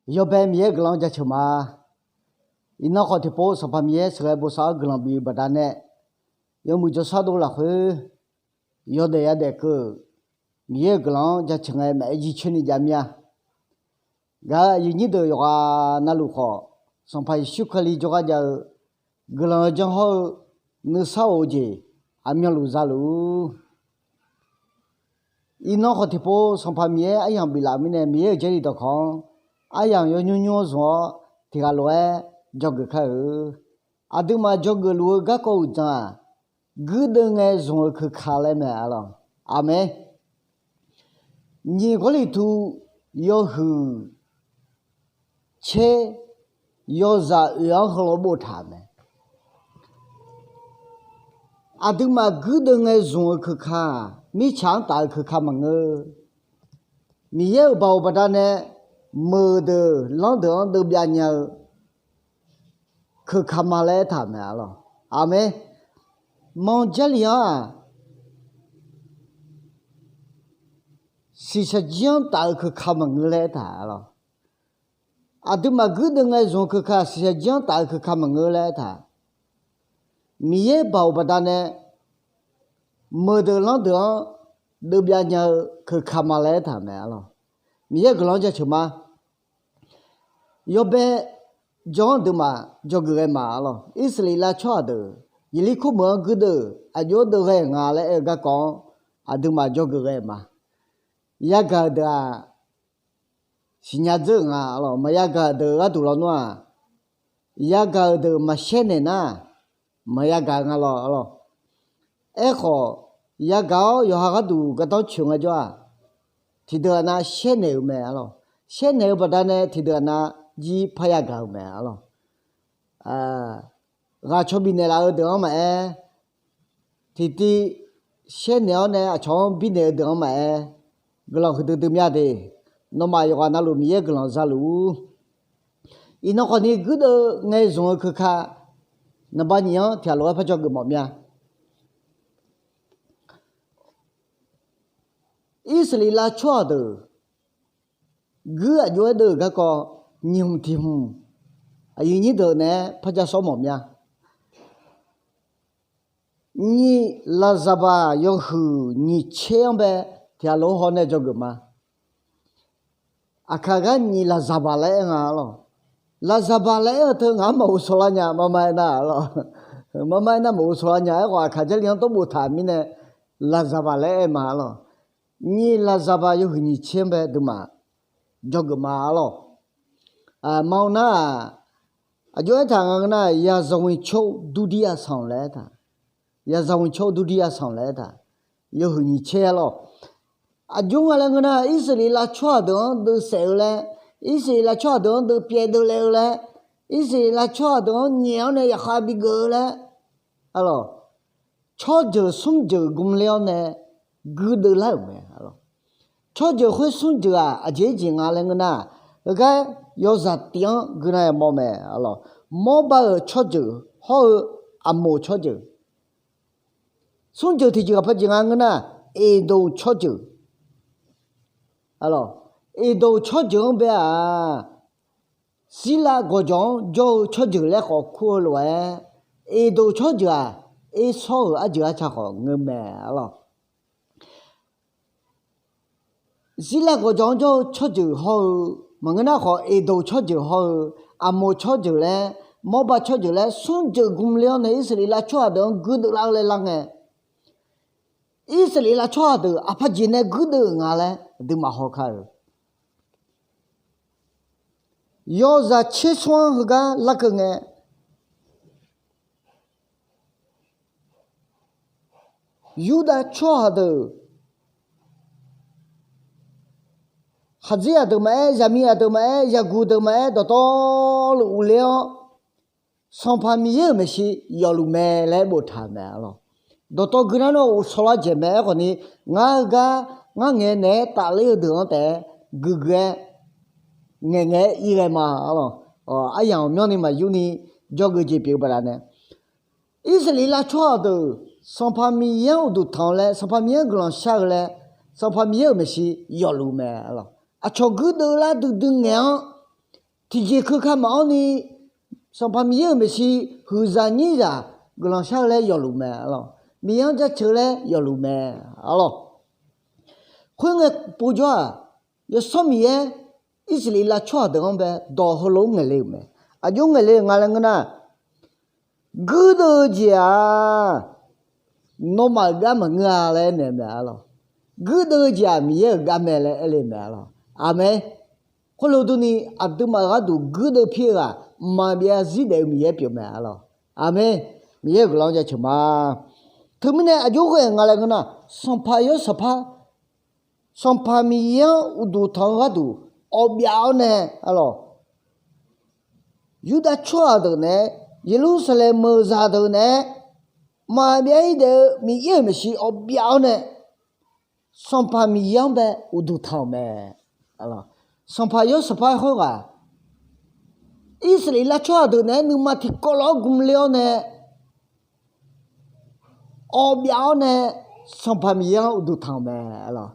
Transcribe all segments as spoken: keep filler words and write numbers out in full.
Yawbae Miqyaer-euq guiqlanq-anr jaceuq ma. Iqnan khawf tiqpov Sanqpaq Miqyaer sheuqghae bosav-awr guiqlanq bif-eu baqdanae, yawmuiq jawrshar dov lafkhoer yawdaef yadaef keuv-euq Miqyaer-euq guiqlanq-anr jaceuq ngae maqaer jircoer ni jav mir-a. Gaq-euq aqyuif nyir deuq yawqghaq navluf khawf, Sanqpaq Yeqsur Kali jawrgar jav-eu guiqlanq-eu janr hawr-eu nuisar of-eu jeq aqmyanluf za luf-ur. Iqnan khawf tiqpov Sanqpaq Miqyaer aryamq biflaf-euq mirnae, Miqyaer-euq Jarlif dawqkawq-anr aryamq yawnymr nymr-anr zmq-awr tiqghaq lof-aer dzawgeuf kar-eu. Aqduimaf dzawgeuf luf-eu garkawv uqdzan-aq, guirdeuv ngae zmq-eu keuka laer mae arlawq. Aqmeq. Nyiq Gawrliqtu yawhuiq tser yawzaq oeq-anr heulof-aer boftaq-euq mae. Aqduimaf guirdeuv ngae zmq-eu keuka-aq, mirtsaq-anr taf-eu keuka maqngeur. Miqyaer-euq baoq baqdanae meuq deuq lanr deuq-anr deuvbyav nya-eu keuka ma laer aertaq-euq mae arlawq. Aqmeq. Manq Jarlif-anr-aq, siqshaq jir-anr taf-eu keuka maqngeur laer aertaq arlawq. Aqduimaf guirdeuv ngae zmq-eu keuka siqshaq jir-anr taf-eu keuka maqngeur laer aertaq. Miqyaer baoq baqdanae meuq deuq lanr deuq-anr deuvbyav nya-eu keuka ma laer aertaq-euq mae arlawq. Miqyaer-euq guiqlanq-anr jaceuq ma. Yawbae jawr-anr aqduimaf dzawgeuf ghae ma arlawq. Irsaqleqlav tsawrhaq deuq Yeqlirkor meuq-anr guirdeuv aqjox-aer deuvghae nga laer aer-eu garkawv-anr aqduimaf dzawgeuf ghae ma. Yagaq-euq deuq-aq, siqnya dzeur-euq nga arlawq. Maqya gaq-euq deuq gharduq lawnmr-aq, yagaq-euq deuq maqshaer naeq nar, maqya gaq-eu nga lawq arlawq. Aerkhawf, yagaq-awr yawqha gharduq gardanr coeq ngaejawr-aq, tiqdeuq-aq nav shaer naeq-eu mae arlawq. Shaer naeq-eu baqdanae tiqdeuq-aq nav jir parya gaq-eu mae arlawq. Ghaq caw bifnaeq laf-eu deuq-anr maqaer, tiqtiv shaer naeq-awr nae aqcawq-anr birnaeq-eu deuq-anr maqaer, guiqlanq huiqdui dui mya de. Nawmaf yawqghaq navluf Miqyaer guiqlanq za luf-ur. Iqnan khawfni guirdeuv ngae zmq-eu keuka naqba nyiq-anr tiqghaq lof-aer par dzawgeuf mawf mya. Irsaqleqlav tsawrhaq deuq guir aqjox-aer deuv-euq garkawv nyiq hmq tiq hmq aqyuif nyir deuq naeq-aer par ja sawr mawf mya. Nyiq Laqzaqbaq yawhuiq nyiq tser-anr bae tiqghaq lof-aer haw nae dzawgeuf ma. Aqkaq gar nyiq Laqzaqbaq laer aer nga arlawq. Laqzaqbaq laer aer-eu teu ngaq-anr maqghovshaw lar nya maqma aer nar arlawq. Maqma aer nar maqghovshaw lar nya. Aerkhawf aqkaq Jarlif-anr tawr boftaq mirnae Laqzaqbaq laer aer ma arlawq. Nyiq Laqzaqbaq yawhuiq nyiq tser-anr bae aqduimaf dzawgeuf ma arlawq. Maqaer nar-aq, aqjox aertaq nga ngeur nar, yazanqviq tsawr-eu durdir arsanq laer aertaq. Yazanqviq tsawr-eu durdir arsanq laer aertaq. Yawhuiq nyiq tser arlawq. Aqjox nga laer ngeur nar, Irsaqleqlav tsawrhaq deuq-anr deuvsaef-eu laer, Irsaqleqlav tsawrhaq deuq-anr deuvpyaev deuvle-eu laer, Irsaqleqlav tsawrhaq deuq-anr nyaef-awr nae yaqkhav bigeuf-eu laer arlawq. Tsawrjeuq smrjeuq gmler-awr nae guirdeuv lar-euq mae. Tsawrjeuq khoer smrjeuq-aq aqjeq-aer jeq nga laer ngeur nar, heugar yawzaq tiv-anr guiqlanq-aer mawr mae arlawq. Mawrba-euq tsawrjeuq hawr-eu Aqmoq tsawrjeuq. Smrjeuq tiqjeuq aqpaq jeq nga ngeur nar, Eqdoq tsawrjeuq. Eqdoq tsawrjeuq-anr bae-aq, Zirlav gawqjawq-anr jawr-eu tsawrjeuq laer khawf kur-eu lof-aer, Eqdoq tsawrjeuq-aq, ersawr-euq arjeuq arca khawf ngeur mae arlawq. Zirlav gawqjawq-anr jawr-eu tsawrjeuq hawr-eu, maqngeur nar khawf Eqdoq tsawrjeuq hawr-eu, Aqmoq tsawrjeuq laer, Mawrba tsawrjeuq laer smrjeuq gmler-awr nae Irsaqleqlav tsawrhaq deuq-anr guirdeuv lar-eu laer lar ngae, Irsaqleqlav tsawrhaq deuq aqpaq jeq nae guirdeuv-euq nga laer aqduimaf haw kar-eu. Yawzaq tser smr-anr heugar larkeuv ngae, Yurdav tsawrhaq deuq, khaqdzerzaq deuq maqaer, zaqmiqzaq deuq maqaer, zaqguq deuq maqaer, dawqtawvluf uqler-awr, Sanqpaq Miqyaer-euq maeqshi yawfluf mae laer boftaq-euq mae arlawq. Dawqtawv gui nar nawr ghofsaw lar jaeq mae. Aerkhawfni, ngar heugar ngar ngaeq naeq-aer tafler-eu deuq-anr taef-aer guiqguiq-aer ngaeqngaeq-aer ir ghae ma arlawq. Aryamq ghawqmyanrni maqyurni jawrgeuf jeq pyeuf-eu baqdanae, Irsaqleqlav tsawrhaq deuq Sanqpaq Miqyaer-anr uqduq tanq-eu laer, Sanqpaq Miqyaer-anr guiqlanq shar-eu laer, Sanqpaq Miqyaer-euq maeqshi yawfluf mae arlawq. Aqcawq guirdeuv lar duidui ngaeq-anr tiqjeq keuka maqanr ni, Sanqpaq Miqyaer-euq maeqshi huiqzaq nyirzaq guiqlanq shar-eu laer yawfluf mae arlawq. Miqyaer-anr jaceuq laer yawfluf mae arlawq. Khoerngae povjawr-aq, Yawsanr Miqyaer Irsaqleqlav tsawrhaq deuq-anr bae dawq heulof-aer ngaeqle-euq mae. Aqjox ngaeqle-eu nga laer ngeur nar, guirdeuv-eu jeq-aq, nawmaf-euq gar maqngeur-a laer aernaeq mae arlawq. Guirdeuv-eu jeq-aq Miqyaer-euq gar mae laer aerle mae arlawq. Aqmeq. Khoerlof durni, aqduimaf-euq gharduq guirdeuv pir-eu ghaq, mqmaq byav zarzir daef-eu Miqyaer pyeuf mae arlawq. Aqmeq. Miqyaer-euq guiqlanq-anr jaceuq ma. Teumirnae aqjox ghae nga laer ngeur nar, Sanqpaq Yawr Sanqpaq Sanqpaq Miqyaer-anr uqduq tanq-eu gharduq awv byav-awr nae arlawq, Yurdav tsawrhaq deuq naeq-aer, Yeqlursaqlaeq meuq zaqdeuq naeq-aer, maqbyav-ir daef-eu Miqyaer-euq maeqshi awv byav-awr nae, Sanqpaq Miqyaer-anr bae uqduq tanq-euq mae. Sanqpaq Yawr Sanqpaq khoerghaq, Irsaqleqlav tsawrhaq deuq naeq-aer nuima tiqkawv lof-aer gmle-awr nae, awv byav-awr nae, Sanqpaq Miqyaer-anr uqduq tanq-euq mae.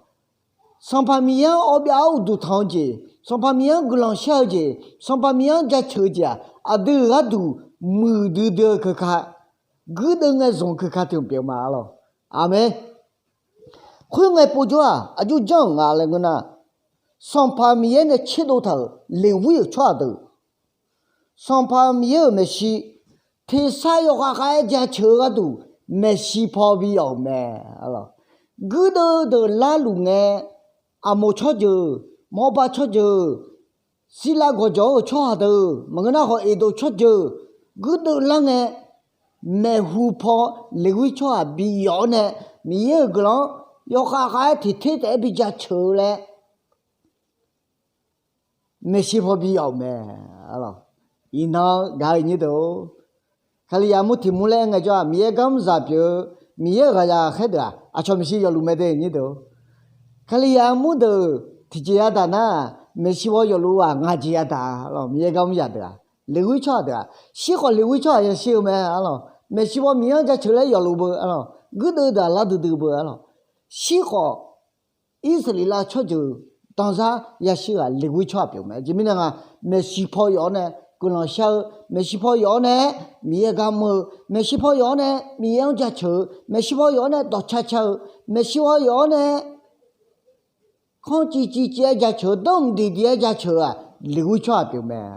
Sanqpaq Miqyaer-anr awv byav-awr uqduq tanq-eu jeq, Sanqpaq Miqyaer-anr guiqlanq shar-eu jeq, Sanqpaq Miqyaer-anr jaceuq-eu jeq-aq, aqdui-euq gharduq muiqdui dui-eu keuka, guirdeuv ngae zanq keuka tiq hmq pyeuf ma arlawq. Aqmeq. Khoerngae povjawr-aq, aqjox janr-euq nga laer ngeur nar, Sanqpaq Miqyaer nae tserdov taq-euq Leqwir-euq tsawrhaq deuq, Sanqpaq Miqyaer-euq maeqshi tersar yawkhav khav-aer jaceuq-eu gharduq maeqshi paw bi yawf-euq mae. Guirdeuv deuq larluf ngae, Aqmoq tsawrjeuq, Mawrba tsawrjeuq, Zirlav gawqjawq-euq tsawrhaq deuq maqngeur nar khawf, Eqdoq tsawrjeuq guirdeuv lar ngae, maeqhu paw Leqwir tsawrhaq bi yawf-awr nae, Miqyaer-euq guiqlanq-anr yawkhav khav-aer tiqter taef-aer bi jaceuq-eu laer maeqshi paw bi yawf-euq mae. Iqnan gaq-eu nyir deuq-or, Kalizaq mur tiq mur laer aer ngaejawr-aq, Miqyaer gar mr zaq pyeuf-eu, Miqyaer-euq ghaqzaq khaer deuq-aq, aqcawq maeqshi yawfluf mae de nyir deuq-or. Kalizaq mur deuq tiqjeq yadaq nar, maeqshi paw yawfluf-aq ngaq jeq yadaq arlawq. Miqyaer gar mr zaq deuq-aq, Leqwir tsawrhaq deuq-aq, shir khawf Leqwir tsawrhaq yashir-eu mae arlawq. Maeqshi paw Miqyaer-anr jaceuq laer yawfluf beu arlawq. Guirdeuv deuq-aq lar duidui beu arlawq. Shir khawf Irsaqleqlav tsawrjeuq danzar yashir ghaq Leqwir tsawrhaq pyeuf mae. Aqjeq mirnae nga, maeqshi paw yawf-awr nae guiqlanq shar-eu, maeqshi paw yawf-awr nae Miqyaer gar mr-eu, maeqshi paw yawf-awr nae Miqyaer-anr jaceuq-eu, maeqshi paw yawf-awr nae dawqca ca-eu, maeqshi paw yawf-awr nae kanr civ civ civ-aer jaceuq-eu, danr mq diq diq-aer jaceuq-eu-aq, Leqwir tsawrhaq pyeuf mae.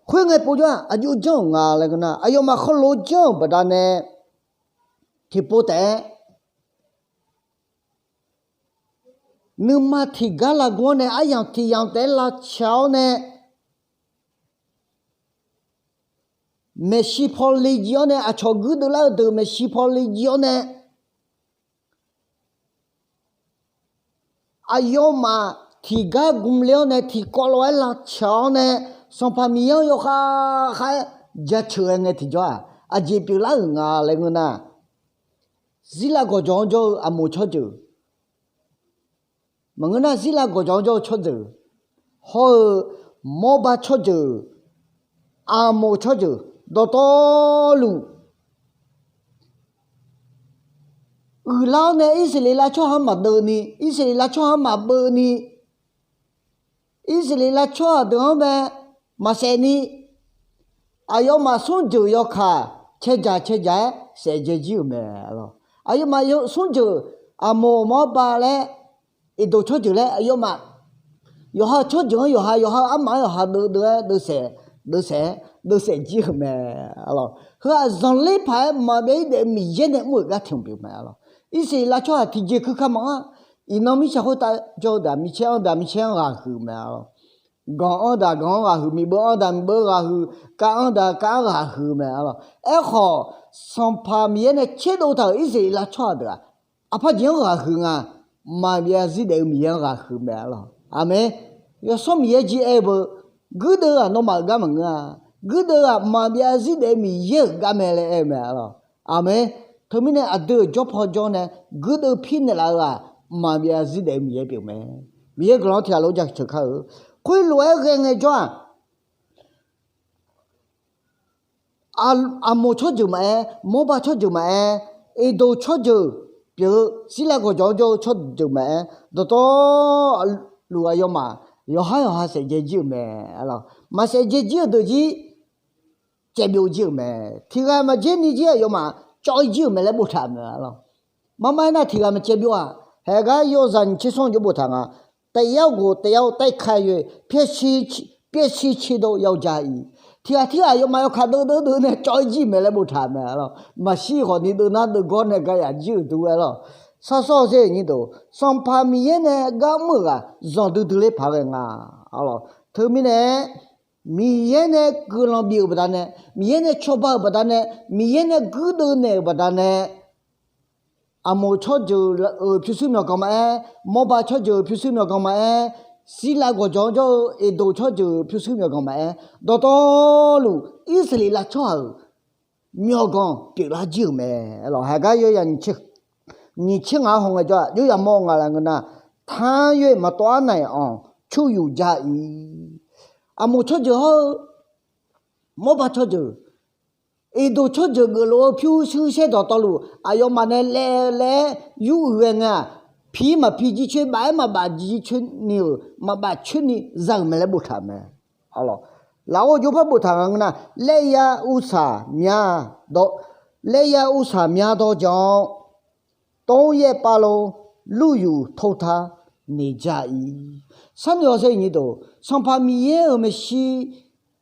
Khoerngae povjawr-aq, aqjox janr-euq nga laer ngeur nar, aqyawfmaf heulof janr-euq baqdanae tiqpov taef-aer nuima tiqgar lavgmr-awr nae aryamq tiq yamq taef-aer lavcaq-awr nae, maeqshi paw le jiv-awr nae, aqcawq guirdeuv lar-eu deuq maeqshi paw le jiv-awr nae, aqyawfmaf tiqgar gmle-awr nae tiqkawv lof-aer lavcaq-awr nae, Sanqpaq Miqyaer-anr yawkhav khav-aer jaceuq-aer ngae tiqjawr-aq, aqjeq pyeuflar-euq nga laer ngeur nar, Zirlav gawqjawq-anr jawr-eu Aqmoq tsawrjeuq, maqngeur nar Zirlav gawqjawq-anr jawr-eu tsawrjeuq hawr-eu Mawrba tsawrjeuq, Aqmoq tsawrjeuq dawqtawvluf uiqlar-awr nae Irsaqleqlav tsawrhaq-anr maqdeuv ni, Irsaqleqlav tsawrhaq-anr maqbeuv ni, Irsaqleqlav tsawrhaq deuq-anr mae maqsaef ni, aqyawfmaf smrjeuq yawkaq cae dzaq cae dzaq-aer saef dzae jir-euq mae. Aqyawfmaf smrjeuq Aqmoq Mawrba laer, Eqdoq tsawrjeuq laer aqyawfmaf yawqha tsawrjeuq-anr yawqha, yawqha armaf-anr yawqha deuvdeuv-aer deuvsaef, deuvsaef, deuvsaef jir-euq mae. Heu-aq zanqler paq-aer maqbyav-ir daef-eu Miqyaer nae mr-euq gar tiq hmq pyeuf mae arlawq. Irsaqleqlav tsawrhaq tiqjeq keuka maqanr. Iqnan mirtsaq khoertav jawr-eu deuq-aq, micaer-anr deuq-aq, micaer-anr ghaqhuiq mae arlawq. Ganq-anr deuq-aq, ganq-anr ghaqhuiq, miqbeur-anr deuq-aq, miqbeur ghaqhuiq, kav-anr deuq-aq, kav-anr ghaqhuiq mae arlawq. Aerkhawf, Sanqpaq Miqyaer nae tserdov taq-euq Irsaqleqlav tsawrhaq deuq-aq, aqpar jeq-anr ghaqhuiq nga, maqbyav zarzir daef-eu Miqyaer-anr ghaqhuiq mae arlawq. Aqmeq. Yawsanr Miqyaer jir aer-eu beu, guirdeuv-aq nawmaf-euq gar maqngeur-a. Guirdeuv-aq maqbyav zarzir daef-eu Miqyaer-euq gar mae laer aer-eu mae arlawq. Aqmeq. Teumirnae aqdui-euq jawr paw jawr nae guirdeuv pir naeqlaf-eu-aq, maqbyav zarzir daef-eu Miqyaer pyeuf mae. Miqyaer guiqlanq-anr tiqghaq lof-aer jaceuq kar-eu. Khoerlof-aer ghae ngaejawr-aq, Aqmoq tsawrjeuq maqaer, Mawrba tsawrjeuq maqaer, Eqdoq tsawrjeuq pyeuf-eu Zirlav gawqjawq-anr jawr-eu tsawrjeuq maqaer, dawqtawvluf aqyawfmaf Yawqhar yawqha saef dzae jir-euq mae. Maqsaef dzae jir-euq deuq jir caevbyov jir-euq mae. Tiq ghaq maqdzer ni jir aqyawfmaf cawv-ir jir-euq mae laer boftaq-euq mae. Marmar aernar tiq ghaq maqcaevbyov-aq, haeqgar yawzaq nyiq tser smr jawr boftaq nga. တယောက်ကို တယောက် တိုက်ခိုက်၍ ပျက်စီး ပျက်စီးခြင်းသို့ ရောက်ကြ၏. Tiq ghaq tirghaq aqyawfmaf yawkaq deuvdeuv deuv nae cawv-ir jir-euq mae laer boftaq mae lawq. Maqshir khawf ni deuvnar deuvgawr nae gayaf jir-euq dur-aer lawq. Sarsawr-eu sher nyir deuq, Sanqpaq Miqyaer nae gar mr-euq ghaq zanqdui dui ler paq-aer ghae nga. Teumirnae Miqyaer nae guiqlanq bif-euq baqdanae, Miqyaer nae cawba-euq baqdanae, Miqyaer nae guirdeuv naeq-euq baqdanae, Aqmoq tsawrjeuq-euq pyurshuir myawqganq maqaer, Mawrba tsawrjeuq-euq pyurshuir myawqganq maqaer, Sirlav gawqjawq-anr jawr-eu Eqdoq tsawrjeuq-euq pyurshuir myawqganq maqaer, dawqtawvluf Irsaqleqlav tsawrhaq-euq myawqganq pyeuflar jir-euq mae lawq. Haeqgar yawzaq nyiq tser ngaq-anr hawngae jawr-aq, yawzaq mawr nga laer ngeur nar, 他越马多阿乃昂出游加一. Aqmoq tsawrjeuq hawr-eu Mawrba tsawrjeuq, Eqdoq tsawrjeuq geuflof-eu pyurshuir saer dawqtawvluf aqyawfmaf nae laev laer-aer yur uiq ghae ngae-aq, pi-ir maqpi jircoer, baf-aer maqbaf jircoer ni-euq maqbaf coer ni za-euq mae laer boftaq-euq mae. Lafov jawrpar boftaq nga ngeur nar, လက်ရဦးစာများသော, လက်ရဦးစာများသောကြောင့် သုံးရက်ပတ်လုံး လုယူ ထုတ်ထားနေကြ၏. Sharnoeq-awr sher nyir deuq, Sanqpaq Miqyaer-euq maeqshi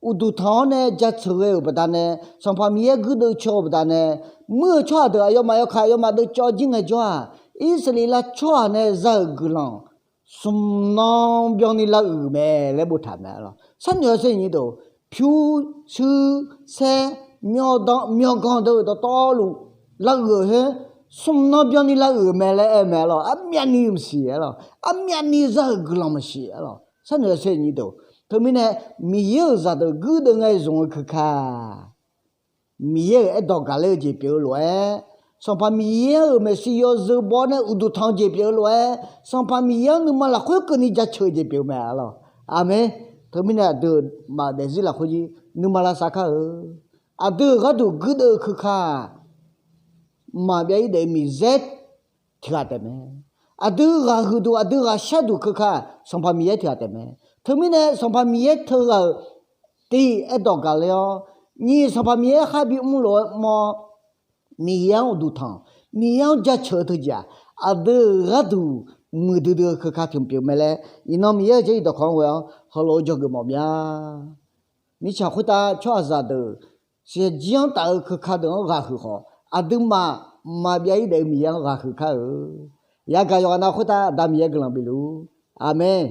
uqduq tanq-awr nae jaceuq ghae-euq baqdanae, Sanqpaq Miqyaer guirdeuv caw-eu baqdanae, muir-eu tsawrhaq deuq aqyawfmaf yawkaq aqyawfmaf deuv cawv jir ngaejawr-aq, Irsaqleqlav tsawrhaq nae za-euq guiqlanq smq nan byanni lav uiq mae laer boftaq mae lawq. Sharnoeq-awr sher nyir deuq, pyurshuir saer myawqganq deuq dawqtawvluf lav uiq-euq khoer, smq nan byanni lav uiq-euq mae laer aer-eu mae lawq. Armyavni maqsiq-aer lawq. Armyavni za-euq guiqlanq maqsiq-aer lawq. Sharnoeq-awr sher nyir deuq, teumirnae Miqyaer-euq zaqdeuq guirdeuv ngae zmq-eu keuka Miqyaer-euq aerdawq gaqler-eu jeq pyeuf-eu lof-aer, Sanqpaq Miqyaer-euq maeqshi yawzeu baw-awr nae uqduq tanq-eu jeq pyeuf-eu lof-aer, Sanqpaq Miqyaer-anr nuima lafkhoer keuvni jaceuq-eu jeq pyeuf-eu mae lawq. Aqmeq. Teumirnae aqdui-euq maq daefzir lafkhoer jir nuima lavsav kar-euq. Aqdui-euq gharduq guirdeuv-eu keuka-aq, mqmaq byav-ir daef-eu Miqyaer tiq ghaq taef mae. Aqdui ghaqhuiq duq aqdui ghaqshar duq keuka-aq, Sanqpaq Miqyaer tiq ghaq taef mae. Teumirnae Sanqpaq Miqyaer teughaq-euq tiq aerdawq gaqler-awr, nyiq Sanqpaq Miqyaer khar bimr lof-aer mr-awr, Miqyaer-anr uqduq tanq, Miqyaer-anr jaceuq-eu teujeq-aq, aqdui-euq gharduq muiqdui dui-eu keuka tiq pyeuf mae laer, iqnan Miqyaer-euq jarlif dawqkawq-anr ghoe-awr heulof-aer dzawgeuf mawf mya. Mirtsaq khoertav tsawrhaqzaq deuq shaqjir-anr taf-eu keuka deuq-anr ghaqhuiq khawf, aqduimaf mqmaq byav-ir daef-eu Miqyaer-anr ghaqhuiq kar-eu. Yagaq yawqghaq nav khoertav Aqda Miqyaer guiqlanq bifluf-ur. Aqmeq.